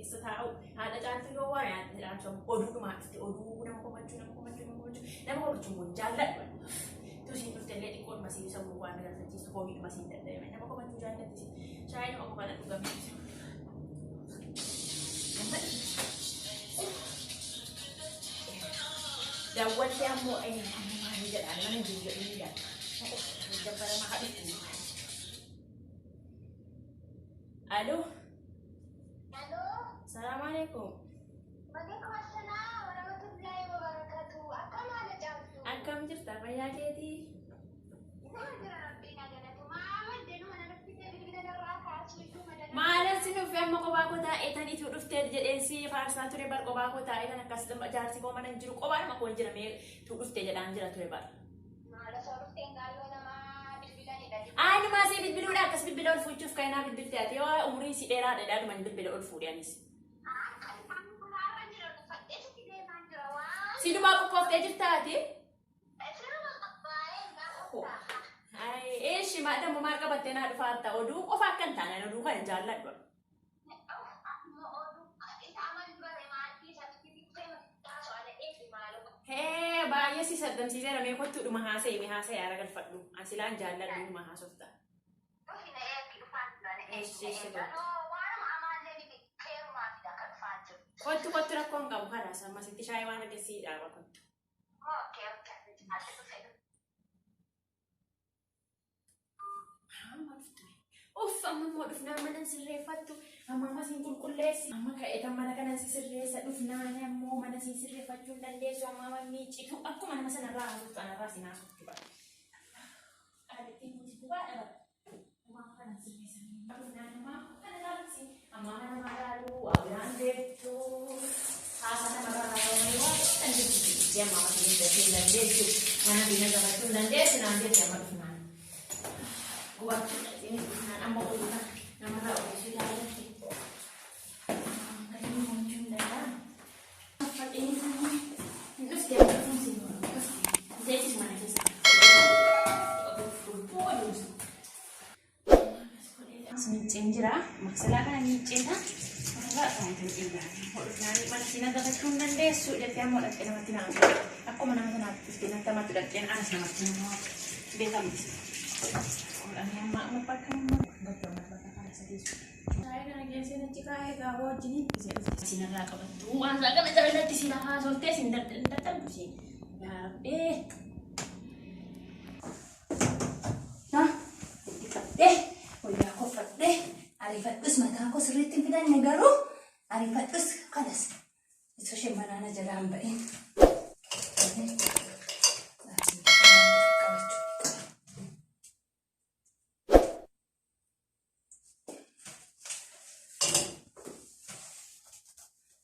keessa taa'u haadha Caaltuu yoo waame haadha Caaltuu ammoo oduudhumaa dhufte oduu nama komachuu nama komachuu nama komachuu nama komachuu immoo hin jaalladhu. Tusiin dhufte illee xiqqoodhuma siin sammuu waan na galfachiistu komiidhuma siin dadhabame nama komachuu jaallatti siin shaayii nama qofaan dhugamee. Dawwalte ammoo amma maali jedhaan mana hin jiru jedhanii jedha. Dabbaramaa haa dhuftu. Aloo. Aloo. Salaam alaikum. Waalaikum assalam warahmatullahi wabarakatuh. Akkam haala Caaltuu? Akkam jirta fayyaa keetii? Nama jira rabbiin haa galatu. Maa madde numa na dhuftee bilbila narraa kaasuu iyyuu madala. Maalan si dhufe amma kophaa koo taa'ee tan ituu dhuftee jedheen si faarsaa ture bar kophaa koo taa'ee tan akkas jaarsi koo mana hin jiru kophaa nama koo hin jira mee tu dhufte jedhaan jira ture bar. Maal osoo dhufteen gaayyoo namaa bilbilanidha. Anumaa si bilbiluudha akkas bilbila ol fuuchuuf kan naa bilbilte ati yoo umriin si dheeraadha jedhaa bilbila ol fuudhe anis. Akka isaan karaarra jira dhufattee sitti deemaan jira waan. Silumaa qophooftee jirta ati? Siruma qophaa'ee gaafa. Eeshi maadhamu maal qabattee naa dhufaarta oduu qofa akka hin taane oduu kana jaalladhu. Hee baay'ee si saddamsiiseera mee kottuu dhuma haasa'e mee haasa'e haara galfadhu. An silaan jaalladhu dhuma haasofta. Kottu kottu rakkoo hin qabu kalaas ammasitti shaayii waan argisii dhaaba kottu. Amma dhuftu. Uff amma immoo dhufnaan mana sirreeffattu amma amma siin qulqulleessi amma ka'eetan mana kana si sirreessa dhufnaan ammoo mana siin sirreeffachuu hin dandeessu amma amma miiccitu akkuma nama sanarraa haasoftu anarraa siin haasoftu bara. Qaalittiin kun si gubaa dhaba. Amma kana sirreessa. Dhufnaan amma kana laalsi amma mana namaa laaluu waa biraan beektu haasa namarraa haasofamee waa kan jirtu amma amma siin hin dandeessu mana bina gabachuu hin dandeessu naan jetti amma dhufnaan. Gubachuu dhaqee dhufnaan amma oduu kana namarraa odeessuu jaalatti. Akkasuma gochuu hin danda'amu. Uffadhee hin dhufte amma dhufuun siin dhufte. Teessis mana keessa. Miicceen jira. Maksalaa kana miicceeta. Ofirraa kan dhiigaa. Hodhufnaan mana siin agabachuu hin dandeessu jettee ammoo dhaqxee namatti naasu. Akkuma nama sanaatti dhuftee natti amatti dhaqxeen anas namatti nama beekamti. Godhamee amma amma bakka nama bakka bakka kana sadeessu. Shaayii kana geessee achi kaa'ee gaaboo wajjiniin isee dhufte. Isin irraa qabattu. Waan isaa kana jaalatti isin haasoftee isin dadhabdu isin. Gaabee. Dhiqadhee wayyaa koo uffadhee ariifadhus mataa koo sirriitti hin fidanne garuu ariifadhus kanas osoo isheen manaa na jalaa hin ba'in.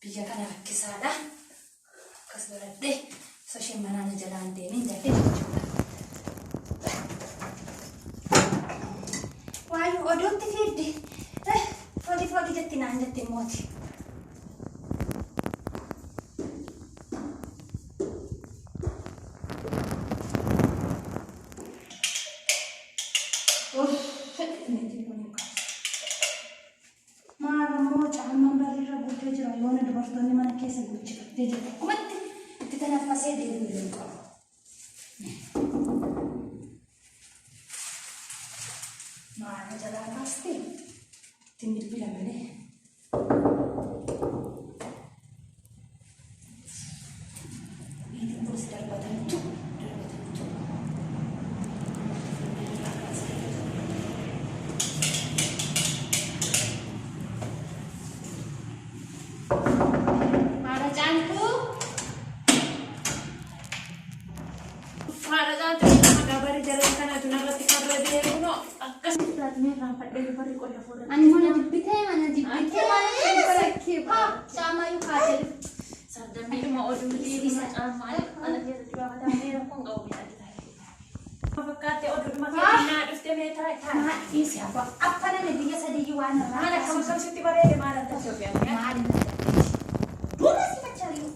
Biyya kana rakkisaadha. Akkas godhadhee osoo isheen manaa na jalaa hin deemin dafee jechuudha. Waayu oduutti fiiddi. Foolii foolii jetti naan jetti immooti. Maarrammoo caammaan barriirra guutee jira yoona dubartoonni mana keessa guuchifattee jirti. Akkumatti itti tanaffasee deebi'u hin qabu. Maarra jalaa kaastee ittiin bilbila malee. Niitiin kunis darbatamtu darbatamtu. Haadha Caaltuu. Haadha Caaltuu maqaa bari jaran kanatu narratti farra deemu akkas taatee irraanfadhee barri qolla fuula. Ani mana jibbitee mana jibbitee mana jibbitee. Haa caamaayyuu kaatee dhufte. Sardammiidhuma oduu dhiisuma caammaa ala keessatti baafatamee rakkoon qabu miidhagina. Fakkaattee oduudhuma keetiin dhuftee mee taa'e taa'e. Maal dhiisi abbaa. Akka namni biyya sadiyyuu waan irraa Maal akkam akkam sitti bareede maal adda Itoophiyaa. Maal inni Duuba si machaariyu.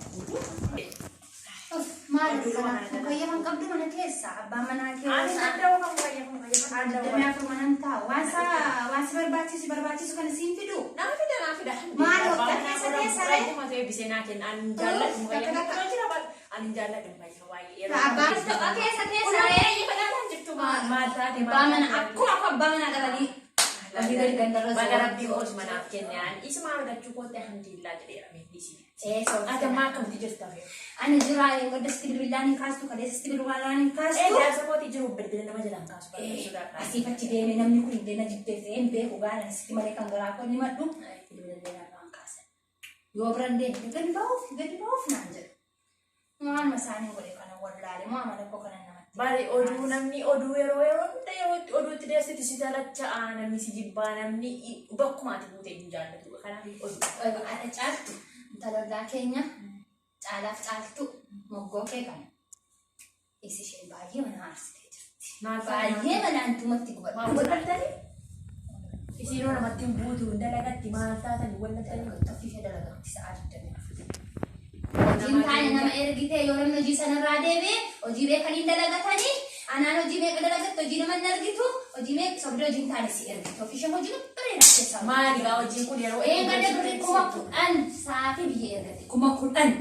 Maal Oduu kanaaf mana mukayyafan qabdu mana keessa abbaan manaa Ani keessa. danda'u kan mukayyafan mukayyafan danda'u. 24 manan taa'u. Waan si barbaachisu barbaachisu kana siin fidu. Naa fida naa fida. Maal hojjeta keessa keessa ree? Rabbuma ta'e bisee naa kenna. Ani hin jaalladhu Takka mukayyafan. takka. Kunoo jira baal. Ani hin jaalladhu mukayyafan baay'ee. Abbaan tokko keessa keessa ree? Fayyadaan jirtu maal taate Abbaa mana akkuma akka abbaa manaa dhabanii olii gadi gandarra Baga rabbii koos manaaf kenne ani isuma argachuu kootti alhamdulillah jedheera meeddisi. Ati ammaa akkamitti jirta fee? Ani jira eeggadda sitti bilbilaan hin kaastu kaleessa sitti bilbilaan hin Ee kaastu. jaarsa kooti jiru bilbila nama jalaan kaasu baay'ee sodaadha. Asiif achi deeme namni kun illee na jibbee ta'ee hin beeku gaana sitti malee kan garaa koo ni madhu bilbila illee narraan kaasan. Yoo biran deemte gadi ba'uuf gadi ba'uuf naan jedhu. Waanuma isaanii godhe kana wallaale moo amala koo kana namatti. Bari oduu namni oduu yeroo yeroo hunda yeroo itti oduu itti deessiti si talacha'a namni si jibbaa namni bakkuma ati buute hin jaallatu. Kanaaf oduu. Haadha caaltu intala ollaa keenya caalaaf caaltu moggoo kee kana. Isi isheen baay'ee mana aarsitee jirti. Maal Baay'ee mana antumatti gubadhu. Maal godhatani? Isiinoo namatti hin buutu hin dalagatti maal taatani wallatani. Dalagatti ishee dalagatti sa'a 24. Hojiin taane nama ergitee yoo namni hojii sanarraa deebi'e hojii beekanii dalagatanii anaan hojii meeqa dalagatte hojii nama hin argitu hojii meeqa sobdee hojiin taane si ergite ofii ishee hojii bareedaa keessaa. Maali gaa hojiin kun yeroo Eegale birrii 10,000 saafii biyya ergate 10,000.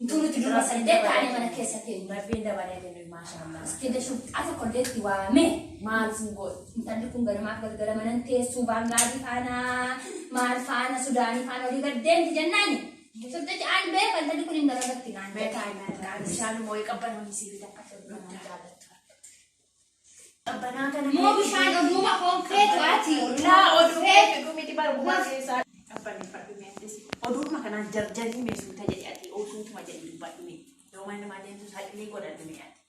Utuu nuti durba saddeet taanee mana keessa teenyu. Rabbiin dabalee kennu maashaallah. Iskende shurxaa tokko illee itti waamee. Maal sin godhu? Intalli kun ganamaaf galgala manan teessuu Baangaadii faana maal faana Sudaanii faana olii gad deemti jennaani. Shurxichi aan beeka intalli kun hin dalagatti naan jedhe. Bishaan moo'ee qabbanoonni sii fida. Jaallattu. Qabbanaa kana. Moo bishaan oduuma koon feetu ati. Laa oduu feetu miti barbumaa keessaa. Qabbaneeffadhu meettisi. Oduuma kanaan jarjarii mee suuta jedhi ati osuutuma jedhi dubbadhu mee. Yoo mana namaa deemtu saaxilee godhadhu mee ati.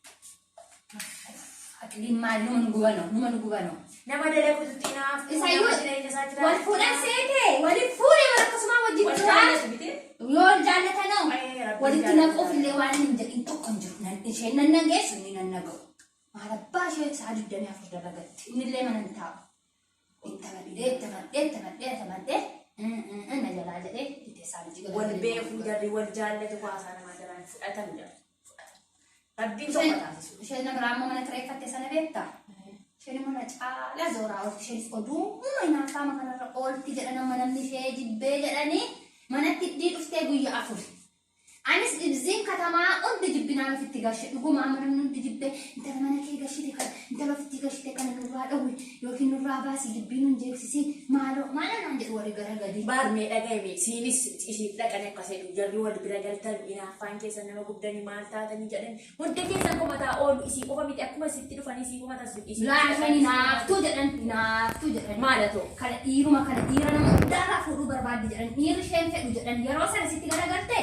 Aqliin maal numa nu gubano numa nu gubano. Nama dalaguutu xinaaf. Isayyuu jireenya isaa jiraatu. wal fuudhan seete waliin fuudhee wal akkasumaa wajjin Wal turaa. jaallatu miti. Yoo wal jaallatanoo Ee, Rabbiin walitti jaallata. naquuf illee waan hin jedhin tokko hin jiru. Isheen nan nageessu inni nan naga'u. Maal abbaa ishee sa'a 24 dalagatti. Inni illee mana hin taa'u. Itti amadhee itti amadhee itti amadhee itti amadhee na jalaa jedhee itti isaan hojii Wal beekuu jarri wal jaallatu haasaa namaa jalaan fudhatan jarri. Fudhatan. Rabbiin tokko taasisu. Isheen nama biraa immoo mana kireeffatte sana beektaa? Isheen immoo na caalaa zooraa oolti. Isheenis oduuma hinaafaama kanarra oolti jedhan amma namni ishee jibbee jedhanii manatti iddii dhuftee guyyaa afur. Anis ibziin katamaa hundi jibbinaan ofitti gashe dhuguma amma namni hundi jibbee intala mana kee gashite kana intala ofitti gashite kana nurraa dhowwi yookiin nurraa baasi jibbii nun jeeksisiin maaloo maaloo naan jedhu warri gara gadii. Baar mee dhaga'ime siinis isiif dhaqanii akkas jedhu jarri wal bira galtan hinaaffaan keessan nama gubdanii maal taatanii jedhan hunda keessan komataa oolu isii qofa miti akkuma sitti dhufanii isii qofa taasisu isii. Laafan hinaaftuu jedhan hinaaftuu jedhan. Maal haa ta'u? Kana dhiiruma kana dhiira nama hundaarraa fuudhuu barbaaddi jedhan dhiirri isheen fedhu jedhan yeroo sana sitti garagalte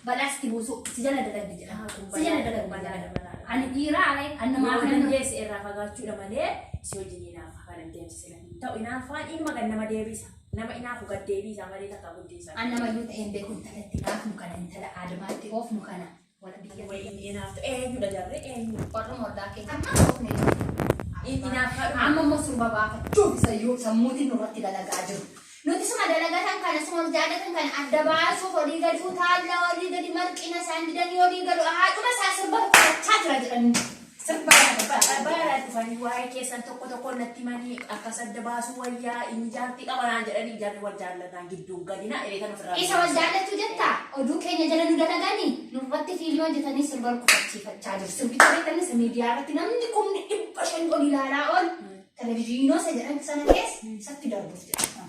balaa sitti buusu si jala dalagdi jedhan. Si jala dalagdi jedhan. Ani dhiiraa ree ani Yoo namaaf nan dandeesse irraa fagaachuudha malee si wajjin hinaaffaa kan hin deemsisne. Ta'u hinaaffaan ilma gad nama deebisa. Nama hinaafu gad deebisa malee takka guddisa. An namayyuu ta'een beeku intalatti naafnu kana intala aadamaatti oofnu kana wal biyya Wayi hinaaftu eenyudha jarri eenyu? Warra mordaa keenya amma oofne jiru. Inni hinaaffaa Amma immoo sirba baafachuuf isayyuu sammuutiin nurratti dalagaa jiru. Nuti suma dalagatan kana suma jaallatan kana adda baasuuf olii gadi utaalla olii gadi marqina isaan didanii olii gadu haadhuma isaa sirba fudhachaa jira jedhanii. Sirba baraa dhufanii waa'ee keessan tokko tokko natti himanii akkas adda baasuu wayyaa inni jaartii qabanaan jedhanii jarri wal jaallatan gidduun gadina ereetan ofirraa. Isa wal jaallachuu jettaa oduu keenya jala nu dalaganii nurratti fiilmii hojjetanii sirba kufachiifachaa jiru. Sirbicha beektanis miidiyaa irratti namni 500,000 ol ilaalaa ol televizyiinoo isa jedhan sana keessa isatti darbuuf jedha.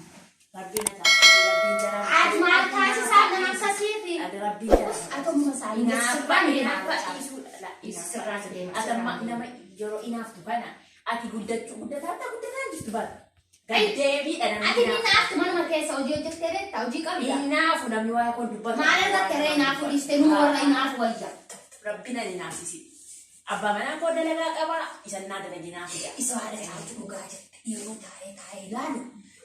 Rabbiin haa taasisu, rabbiin jaraa. Ati maal taasisaa nama akkasiifi? Ati rabbiin jaraa. Ati isaa Hinaaffaan hinaaffaan hinaaffaa dhiisuudha. Sirraa deema. Ati amma nama yeroo hinaaftu kana ati guddachuu guddataa guddataa jirtu bara. Gaddeebiidha namni Ati hinaafu. hinaaftu manuma keessa hojii hojjettee beektaa hojii qabda. Hinaafu namni waa'ee koo dubbatu. Maal argatte ree hinaafu dhiistee numa warra hinaafu wayya. Rabbiin ani hinaafsisi. Abbaa manaa koo dalagaa qabaa isa naa dalagee naaf jedha. Isa haadha caaltu dhugaa jette yeroo taa'ee taa'ee ilaalu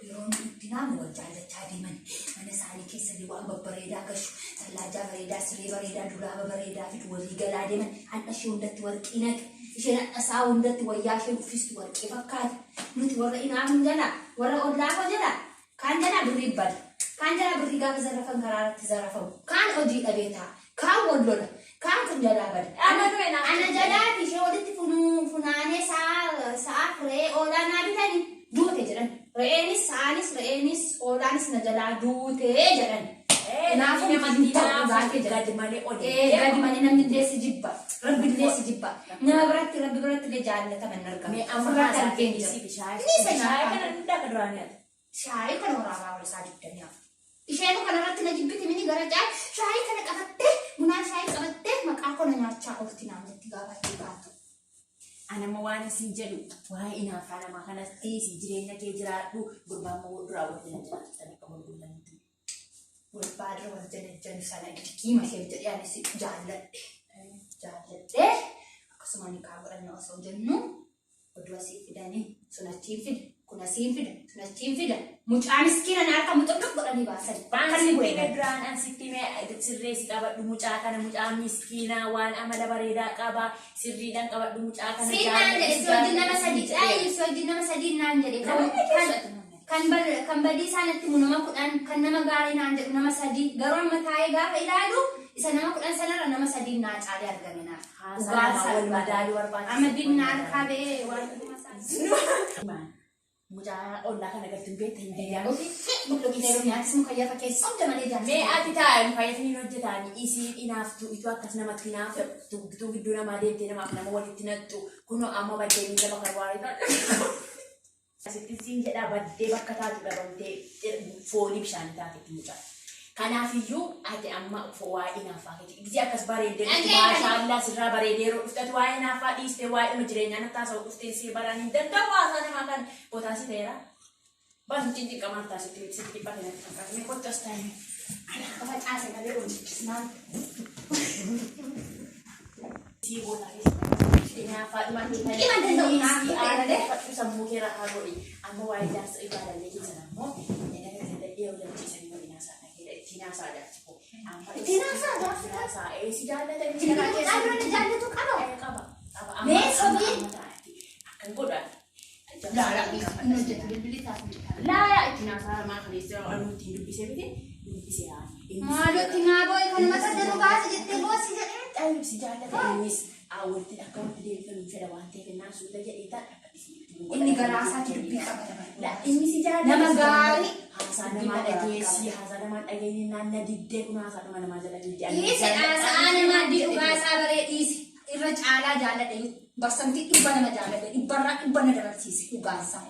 yeroo inni itti naamu wal jaallachaa deeman mana isaanii keessatti waan babbareedaa gashu sallaajaa bareedaa siree bareedaa dulaaba bareedaa fidu walii galaa deeman hadha ishee hundatti warqii naqe isheen hadha isaa hundatti wayyaa isheen uffistu warqii fakkaata nuti warra hinaafuun jala warra ollaa koo jala kaan jalaa birrii bada kaan jalaa birrii gaafa zarrafan karaa irratti zarrafamu kaan hojii dhabee ta'a kaan wal lola Kaan kun jalaa bada. Amma du'e naaf. Ana jalaati ishee walitti funaanee sa'aaf re'ee oolaa naa bitanii duute jedhan. Re'eenis sa'aanis re'eenis oolaanis na jalaa duute jedhan. Kanaafuu namatti naafu gadi malee ol. Gadi malee namni illee si jibba. Rabbi illee si jibba. Nama biratti rabbi biratti illee jaallataman hin argamu. Mee amma Ofirratti haasaa argeen dhiisii jira. bishaan. Ni isa Shaayii nyaata. kana hundaa kan duraanii ati. Shaayii kana waraabaa ol isaa 24. Isheen kanarratti na jibbiti mini gara caal shaayii kana qabattee bunaa shaayii qabattee maqaa koo na nyaachaa oolti naan jetti gaafa itti baatu. Anamma waan isin jedhu waa'ee inaaffaa namaa kanas dhiisi jireenya kee jiraadhu gurbaan moo duraa wal jala jiraatu akka wal gullanitti. Gurbaa dura wal jala sana dikiima ishee jedhee anis jaalladhe. Jaalladhee akkasuma ni kaa godhanna osoo jennu oduu asii fidanii sun achiin fida kun asiin fida sun achiin fida mucaa miskiina na harka muxuxuq godhanii baasan. Waan Kan ni sitti bu'e. hime duraan an sitti hime sirreessi qabadhu mucaa kana mucaa miskiinaa waan amala bareedaa qaba sirriidhaan qabadhu mucaa kana Siin naan jedhe si wajjin nama sadii dhaayi si wajjin nama sadii naan jedhe kan badii isaa natti himu nama 10 kan nama gaarii naan jedhu nama sadii garuu amma taa'ee gaafa ilaalu isa nama 10 sanarra nama sadii naa caalee argame naaf. Haasaa Dhugaan namaa isaa wal dhugaa. madaaluu barbaachisa. Amma diinni harkaa ba'ee waan dhuguma isaa. Mucaa ollaa kana galtu hin beektan biyyaa miti. Mee ati taa'e mukayyatni hin hojjetaani isiin inaaftu itu akkas namatti inaaftu gidduu gidduu namaa deemtee namaaf nama walitti nattu kunoo amma baddee miila bakka waarii Asitti siin jedhaa baddee bakka taatu dhabamtee foolii bishaanii taatetti mucaa. Kanaafiyyuu ati amma waa'ee inaaffaa keeti. Gisee akkas bareeddee dhuftu maashaallaa sirraa bareedee yeroo dhufte ati waa'ee inaaffaa dhiistee waa'ee jireenyaa natti haasa'u dhuftee si baraan hin danda'u haasaa namaa kan botaa si ta'eera. Baasu cincinqamaan taasitti sitti dhiphate natti fakkaata. Mee kottu as taa'e. Facaase malee hojjechisnaan. Sii bootaa keessa. Inaaffaa dhuma kee Dhima danda'u naaf Sii ta'e malee. aarfadhu sammuu kee rahaa godhi. Amma waa'ee jaarsa ibaalallee keessan ammoo nama kana dadhee hojjechiisanii waliin haasaa dhageera. Ittiin haasaa jaarsi koo. Amma Ittiin haasaa jaarsi Ittiin haasaa. Ee si jaallata inni Ittiin karaa keessa. mucaa dura jaallatu qaba. Qaba. Qaba. Amma Mee amma sobii. amma taa'ati. Akkan godha. Laala inni hojjetu bilbilli taasisu hojjeta. Laala ittiin haasaa maa kaleessa anuu ittiin dubbisee miti dubbisee haa. Maalootti naa boo'e kanuma sadda nu baase jettee boossi jedhee. Xayyib si jaallata innis walitti akka walitti deebifamu fedha waan ta'eef innaan suuta jedhee ta'a akka Inni garaa isaatti dubbii qaba La inni si jaallata. Nama gaarii. Haasaa namaa dhageessi haasaa namaa dhageenye naan na diddee kun haasaa dhuma namaa jala diddee. Dhiisi haasa'aa namaa dhugaa isaa baree dhiisi. Irra caalaa jaalladhe barsamtii dhibba nama jaalladhe dhibbarraa dhibba na dabarsiise dhugaan isaa.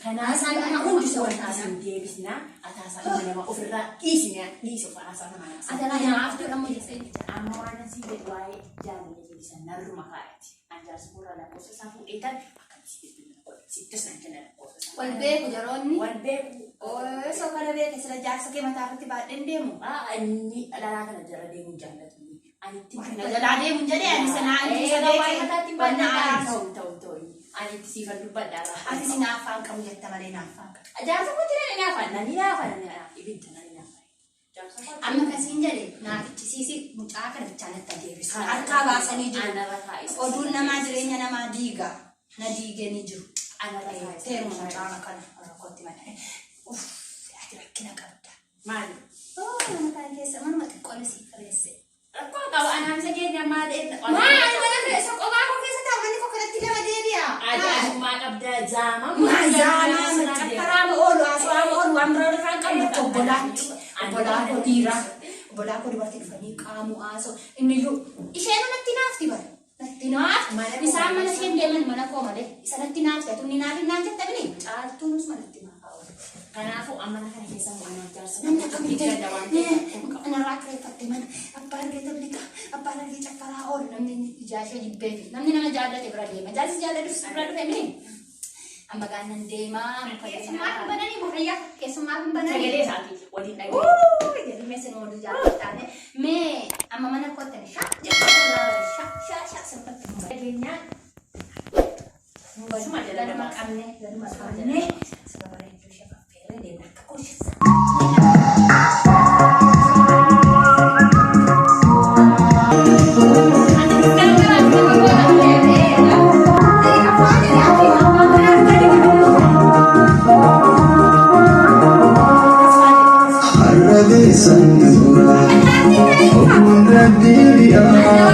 Kanaaf Haasaan namaa hundi isa wal wal isin deebisna ati haasaa dhuma namaa ofirraa dhiisina dhiisi of haasaa namaa haasaa. Ati nyaaftuu dhamma jettee. Amma waan asii jedhu waa'ee jaalala keessa narruma kaa'ati. An jaarsa koorraa lakkoofsa isaa fuudhee tan akka sitti godhe sittis nan kenna lakkoofsa isaa. Wal beeku jaroonni. Wal beeku. Osoo kana beeke sila jaarsa kee mataa irratti baadheen deemu. Inni dhalaa kana jala deemuun jaallatu. Ani itti Na jalaa deemuun jedhee ani sanaa inni isa Waa'ee beeke. mataatti Wanna baadhee araarsu. ta'u ta'u ta'u. Ani itti siifan dubbadha. Ati si naaffaan qabu jetta malee naaffaan qabu. Jaarsa kootti nani naafan nani naafan nani naafan ibidda nani naafan. Jaarsa kootti. Amma kasiin jedhe naafichisiisi mucaa kana bichaa natti adeebisu. Harkaa baasanii jiru. Anarra taa'isa. Oduun namaa jireenya namaa diiga. Na diiganii jiru. Anarra taa'isa. Teeruma mucaa kana rakkootti malee. Uff ati rakkina qabda. Maali? Oo nama kana keessa manuma xiqqoon si fireesse. Rakkoo qaba anaamsa keenya maal Maal mana keessa qophaa koo keessa taa'u manni koo kanatti lama deebi'a. Ajaa'ibummaa qabda zaama. Maal zaamaa caffaraama oolu haasawaa oolu waan biraa irraa hin qabnu akka obbolaatti. Obbolaa koo dhiiraa obbolaa koo dubartii dhufanii qaamu haasa'u inni iyyuu isheen natti naafti bara. Natti naafti isaan mana isheen deeman mana koo malee isa natti naafti ati inni naaf naan jette bini caaltuunis manatti naafaa oolu. Kanaafuu amma kana keessa immoo jaarsa. Namni akkamitti anarraa kireeffatte mana abbaan argee tabliqa abbaan argee caffaraa oolu namni ijaa ishee jibbeefi namni nama jaallate bira deema jaarsi jaalladhus bira dhufe mini amma gaannan deemaa muka Keessummaaf hin bananii muhayyaa keessummaaf hin bananii. Sagalee isaatii waliin dhagee. Jedhumee sin oolu jaallattaane mee amma mana kottan shaa shaa shaa shaa sirbatte Dhageenyaa. Suma jala laluma dabarsa. qabne laluma qabne sirba bareedduu ishee affeerree deemna akka koshisa. Harra beesan dura Oduun rabbii bi'aa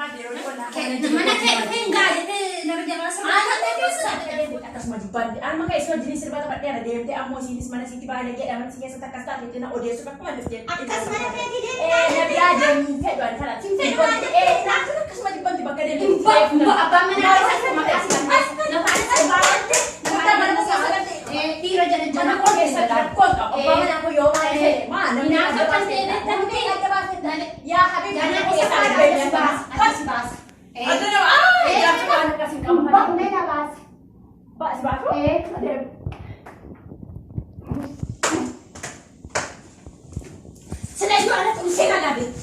Mana kee dhufee hin gaadhee nama jalaa Akkasuma jibbaatti amma kan isin wajjin sirba taphadhee ana deemtee ammoo isiinis mana isiitti baay'ee jedhaman si keessatti akkas taate jettee na odeessuuf akkuma dhuftee. Akkas mana keetii Ee deemtee. na biraa deemuu fedhu ani kana. Hin fedhu waan Ee naafin akkasuma jibbanti bakka deemtee. Abbaan manaa keessatti maqaa si balleessa. Lafa ani baay'atte lafa mana keessa dhiira jala Mana jala koo keessatti rakkoon qabu. Abbaa manaa koo yoo maal fedhe maa namni Nyaata adda kan baasee ta'e namni adda baasee yaa habibi Ganaa mana keessa keessaa baasa adda baasa. baasee. Baasa. Adda nama aa jaarsa waan akkas hin qabu. Bakkee na baasa. Baasi baasu. Adeemu. Sila iyyuu ala xumsee kana beektu.